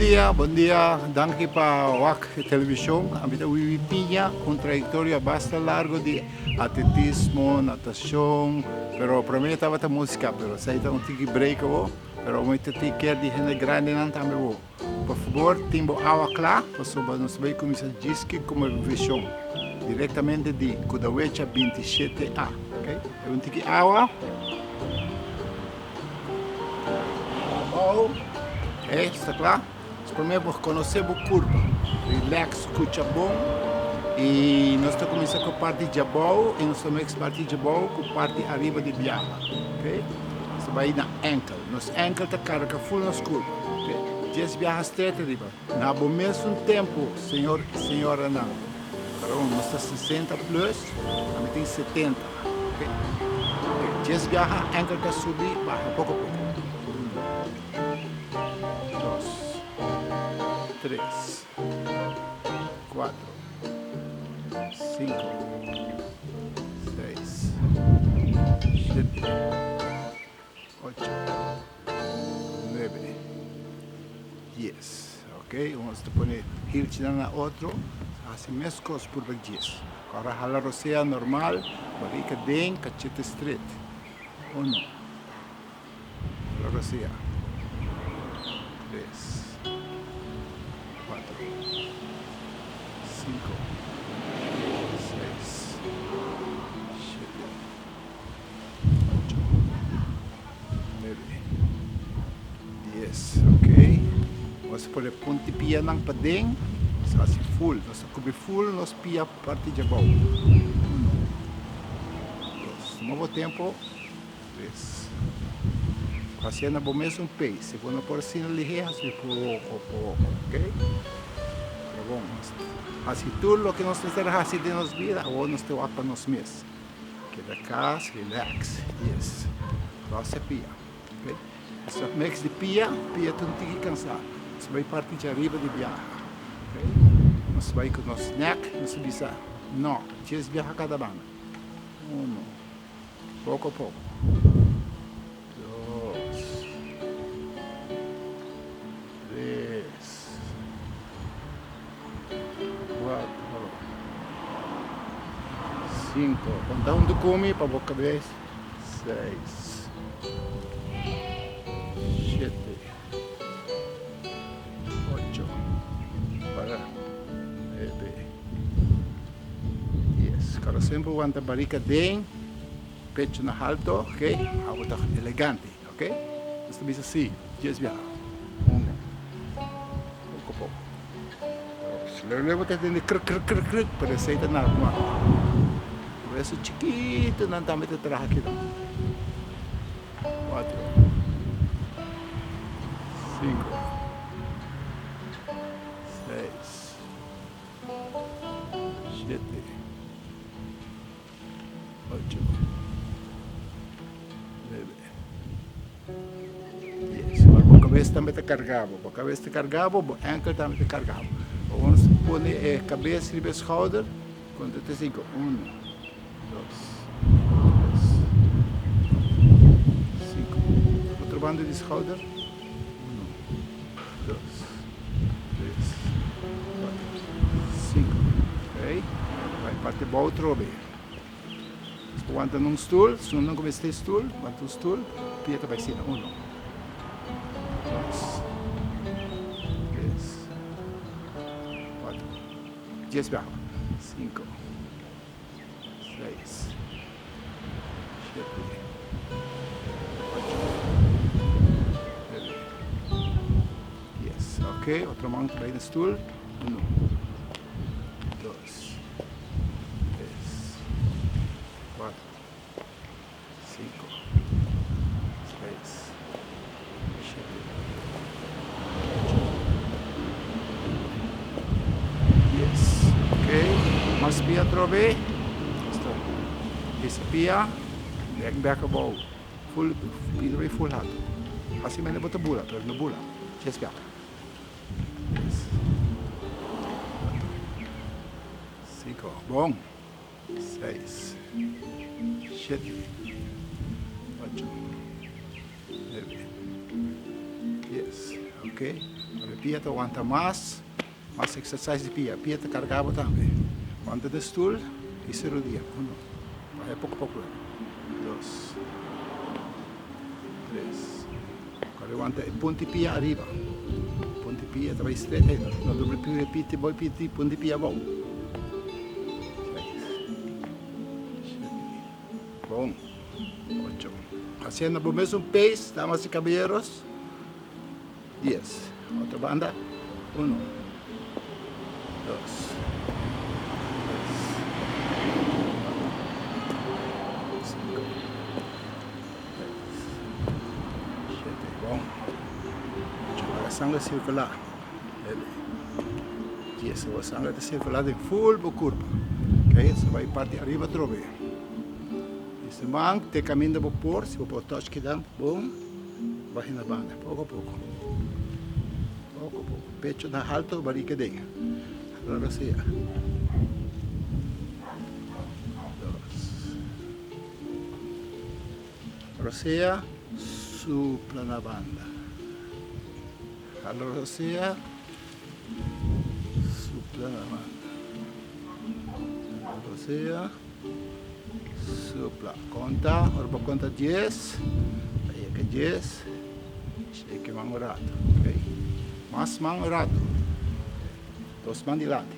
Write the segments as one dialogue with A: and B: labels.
A: dia, bon dia. Danki pa wak e television. Ami ta Wiwi Piña, un trayectoria basta largo di atletismo, natacion, pero prome tabata musica, pero esei ta un tiki break awo, pero mi ta tin kier di hende grandinan tambe awo. Por fabor tin bo awa kla pasobra nos ta bay cuminsa djiski como vision directamente di Kudawecha 27 A. Ok, un tiki awa. Abou. Ok, sta kla? Prome bo konosé bo kurpa. Relax, skucha bon. I nos ta kuminsá ku parti djabou i nos ta mix parti djabou ku parti ariba di biaha. Ok, nos ta bai na enkel. Nos enkel ta karga ful nos kurpa. Ok, djes biaha stret ariba. Na bo mesun tempu, señor i señoranan. Pero nos ta 60 plus, ami tin 70. Ok, djes biaha enkel ta subi baha poko poko. Uno, dos, tres, kuatro, sinku, seis, shete, ocho, nuebe, dies. Ok, nos ta pone hilchinan na otro, hasi meskos purba dies. Ora hala rosea normal, barika den, kachete stret. Uno, hala rosea, tres, kuatro, sinku, seis, shete. Ocho, nuebe, dies. Ok. Nos pone punti pianan paden. Nos hasi full. Nos ta kubri full nos pia parti djabou. Uno, dos. Tuma bo tempo. Tres. Hasié na bo mesun pace. Si bo no por asina lihé, hasi poko poko. Ok. Pero bon, nos hasi tur loke nos mester hasi den nos bida, awor nos ta wak pa nos mes. Keda kas, relax, yes. Ròs e pia, ok. Nos a mix di pia, pia ta un tiki kansá. Nos bai parti djariba di biaha, ok. Nos bai ku nos nek, nos a bisa no, djes biaha kada banda. Uno, poko poko. Dos, tres, kuatro, sinku. Konta huntu ku mi pa bo kabes. Seis, shete, ocho, para, nuebe, dies. Kòrda semper wanta barika den. Pecho na halto, ok, abo ta elegante, ok. Nos ta bisa si, djes biaha. Uno, poko poko. Dos, luego luego bo ta tende kruk kruk kruk kruk, pero esei ta normal. Hueso chikito nan tambe ta traha kinan. Cuatro, cinco, seis, shete. Ocho, nuebe, dies. Ora bo kabes tambe ta karga bo. Bo kabes ta karga bo, bo enkel tambe ta karga bo. Bo nos pone e kabes riba e schouder, konta te sinku. Uno, dos, tres, sinku. Otro banda di schouder. Uno, dos, tres, kuater, sinku. Ok, bai parti abou trobe. Nos por wanta na un stul, si un no mester e stul, wanta un stul, pia ta bai sina. Uno, dos, tres, kuater, dies biaha. Sinku, seis, shete, ocho, nuebe, dies. Ok, otro man ta bai na stul. Uno, dos, tres, kuater, sinku, seis, shete, ocho, nuebe, dies. Ok, mas pia atrobe. Hisa pia, bek bek abou. Full, pia ta bai full haltu. Hasi mende bo ta bula, pero no bula. Djes bek. Tres, kuater, sinku. Bon. Seis, shete, ocho, nuebe, dies. Ok? Pasobra pia ta wanta mas, mas exercise di pia. Pia ta carga bo tambe. Wanta den stoel y se rodia. Uno. Baha poco poco. Dos. Tres. Kore wanta e punti pia ariba. Punti pia ta bai straight. Hey, no doble pia, piti, boy piti, punti pia abou. Seis. Shete. Bon. Ocho. Haciendo bo mesun pace, damas y caballeros. 10. Otro banda. Uno. Dos. Tres. Cuatro. Cinco. Seis. Shete. Bon. Ocho. Laga sangre circula. Nuebe. 10. Awor sangre ta circula den full bo curpa. Ok, so bai parti ariba atrobe. Di man te caminda bo por, si bo por touch kidan, bon. Baha na banda, poko poko. Poko poko. Pecho na halto, barriga den. Hala rosea. Dos. Rosea, supla na banda. Hala rosea, supla na banda. Hala rosea. Supla. Konta, ora bo konta dies, ta yega dies, shake man un rato, ok. Mas man un rato, dos man dilanti,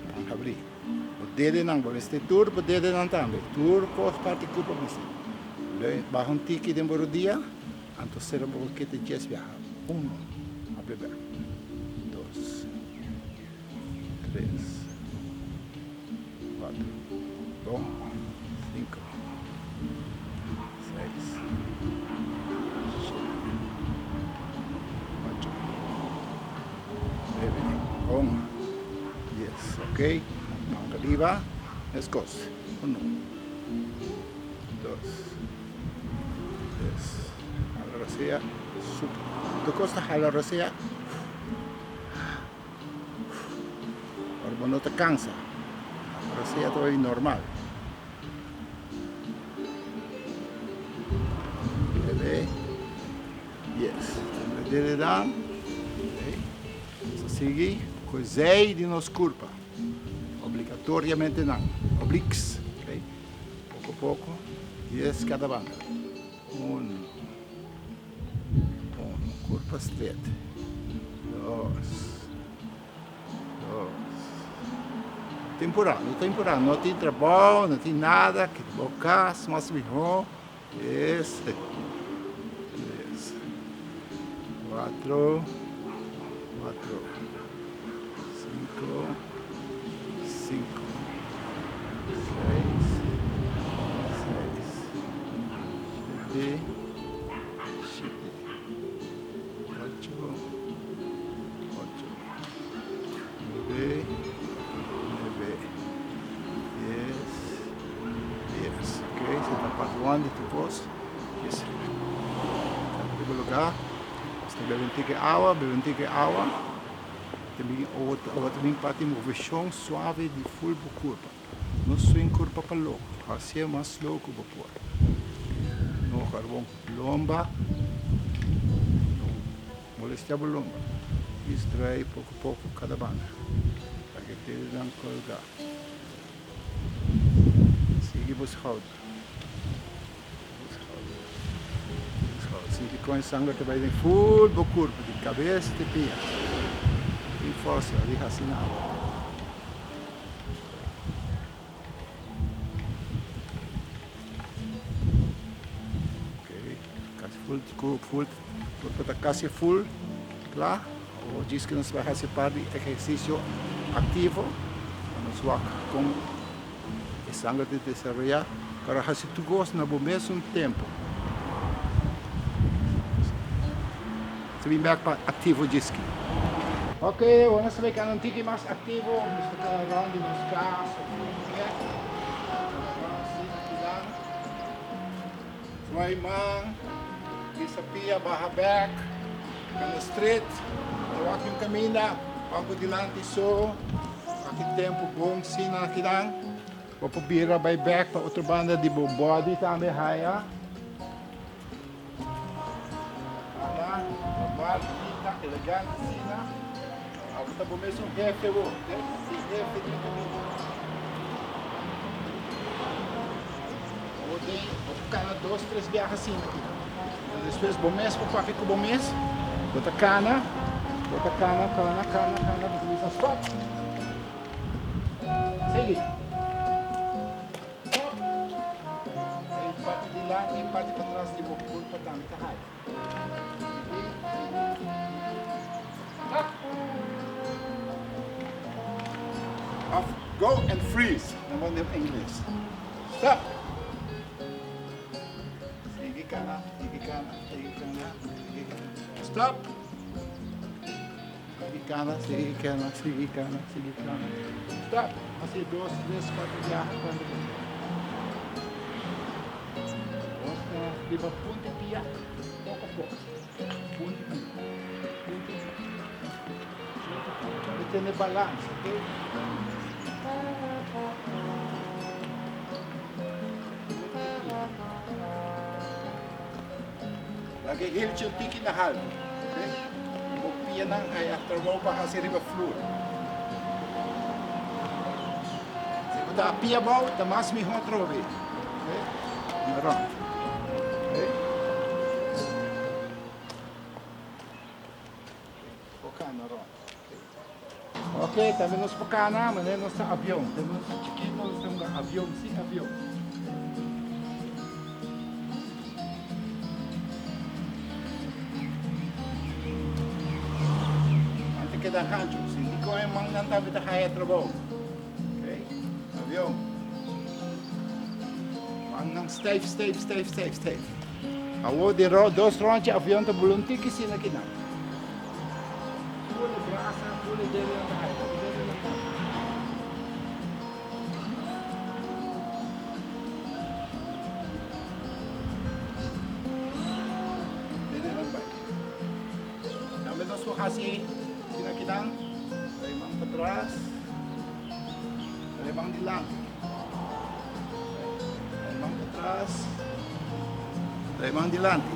A: man habri. Bo dedenan, bo mester tur bo dedenan tambe, tur kos parti kurpa mester. Leun, baha un tiki den bo rodia, anto sera bo kete dies biaha. Uno, habri bek, dos. Tres, cuatro, bon, cinco, seis, shete, ocho, nuebe, bon, dies. Ok, manga riba, meskos. Uno, dos, tres, hala rosea, sup. Tur kos ta hala rosea. Ora bo no ta cansa, ora sea ta bay normal. Bebe, yes, Tembra dede dan, okay. Nos a sigui cu e zij di nos curpa, obligatoriamente nan, obliques, okay. Poco poco, dies cada banda. Uno. Uno, curpa straight. Dos. Dos. Temporada, no temporada, no tin trabou, no tin nada, keda bo cas mas miho. Tres. Tres. Cuatro. Cuatro. Cinco. Cinco. Seis. Seis. Shete, shete, ocho, ocho, nuebe, nuebe, dies, dies. Ok, esei ta part one di tur kos. Dies. Ta riba lugá. Nos ta bebe un tiki awa, bebe un tiki awa. Ta bin awa ta bin parti moveshon suave di ful bo kurpa. No swing kurpa pa loko, hasié mas slow ku bo por. No karbon lomba, no molestiá bo lomba. Djis drai poko poko kada banda pa ke dedenan kolgá. Sigui bo skouder, bo skouder, bo skouder. Sinti kon e sanger ta bai den ful bo kurpa, di kabes te pia. Tin forsa di hasi nada. Casi full, full, cuerpo ta casi full, cla. Awor djis cu nos bai haci par di ehercicio activo, pa nos wak con e sanger ta desaroya, pero haci tur cos na bo mesun tempo. Ta bin bek pa activo djis ki. Ok, awor nos ta bai cana un tiki mas activo, nos ta cana rond di nos cas of loke. Cana rond asina kinan. Zwaai man, bisa pia baha bek, cana straight, ta wak un caminda, banco dilanti so, aki tempo bon sina kinan. Bo por bira bai bek pa otro banda di bo body tambe haya. Anda, normal. Formal, bunita, elegante asina. Abo ta bo mesun hefe bo, ok? Si hefe di kaminda. Bo den, bo por kana dos, tres biaha asina aki. Despues bo mes por papia ku bo mes. Bo ta kana, bo ta kana, kana, kana, kana, bo ta bisa stop. Sigui. Stop. E parti dilanti i parti patras di bo kurpa tambe ta hala. Of go and freeze, nan bo den Ingles. Stop. Sigui kana, sigui kana, sigui kana, sigui kana. Stop. Sigui kana, sigui kana, sigui kana, sigui kana. Stop. Hasi dos, tres, kuater biaha kuantu bo. Nos ta riba punta pia poko poko. Punta pia, punta pia, punta pia. Bo tene balans, ok? Punta pia. Laga e hilchi un tiki na haltu, ok? Bo pianan haya trabou pa hasi riba flur. Si bo ta pia abou, ta mas mihó atrobe, ok? Na rònt, ok? Bo kana rònt, ok? Ok, tambe nos por kana, manera nos ta avion. Tempo nos ta chikito, nos ta hunga avion, si avion. Man ta keda hancho. Sinti kon e mannan tambe ta haya trabou. Ok, avion. Mannan stijf, stijf, stijf, stijf, stijf. Awor di dos rondje avion ta bula un tiki asina kinan. Pone brasa, pone dedenan ta haña, pone dedenan ta haña. Dedenan bai. Tambe nos por hasi asina kinan, trae man patras, trae man dilanti. Trae man patras, trae man dilanti.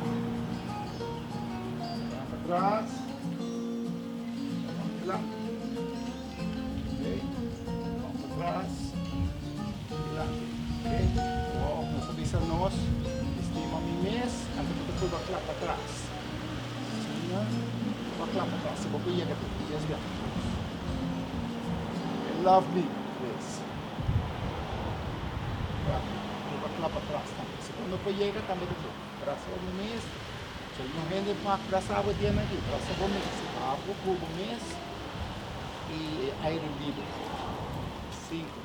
A: Patras, dilanti. Okay. Patras, dilanti. Okay. Wow, nos a bisa nos, estima mi mes, anto bo ta prueba klap patras. Asina, prueba klap patras. Si bo por yega te dies bia. I love me, yes. Prueba klap patras tambe. Si bo no por yega tambe ta bon. Brasa bo mes. So no hende mag brasa bo dianan aki, brasa bo mes, abo ku bo mes i e aire liber. Sinku,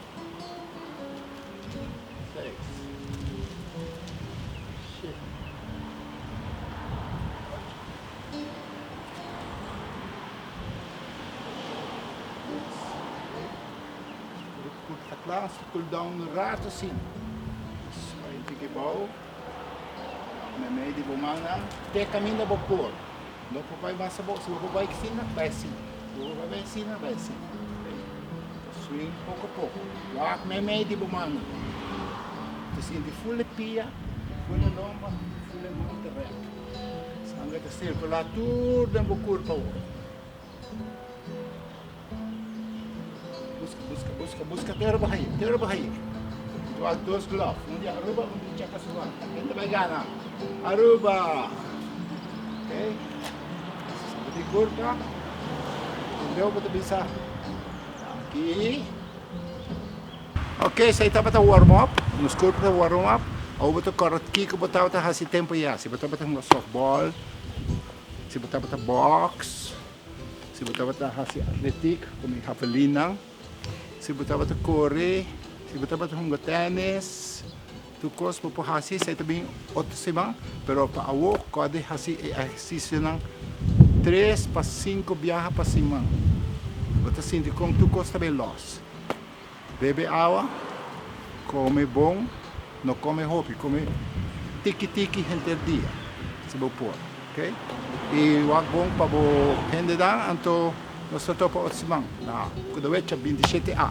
A: seis, shete, ocho, dies. Ku ta kla, cool down un rato asina. Bai un tiki bou. Meimei di bo mannan te kaminda bo por. No por bai mas abou. Si bo por bai asina, bai asina. Si bo por bai asina, bai asina. Swing poko poko. Wak meimei di bo mannan. Ta sinti ful e pia, ful e lomba, ful e man ta rèk. Sangre ta sirkulá tur den bo kurpa awor. Busca, busca, busca, busca te Aruba haye, te Aruba haye. Duas dos glove, un di Aruba, un di Checoslovakia. Ken ta bai gana? Aruba! Ok. Sabi di curpa. Entendeu bo ta bisa? Aki. Ok, esei tabata warm up. Nos curpa ta warm up. Awor bo ta corda kico bo tabata haci tempo ya. Si bo tabata hunga softball, si bo tabata box. Si bo tabata hasi atletik komo e javelinnan, si bo tabata kore, si bo tabata hunga tènis, tur kos bo por hasi, esei ta bin otro siman, pero pa awor kòrda hasi e ehersisionan tres pa sinku biaha pa siman. Bo ta sinti kon tur kos ta bin lòs. Bebe awa, kome bon, no kome hopi, kome tiki tiki henter dia si bo por, ok. I wak bon pa bo hendenan, anto nos ta topa otro siman na Kudawecha 27 A.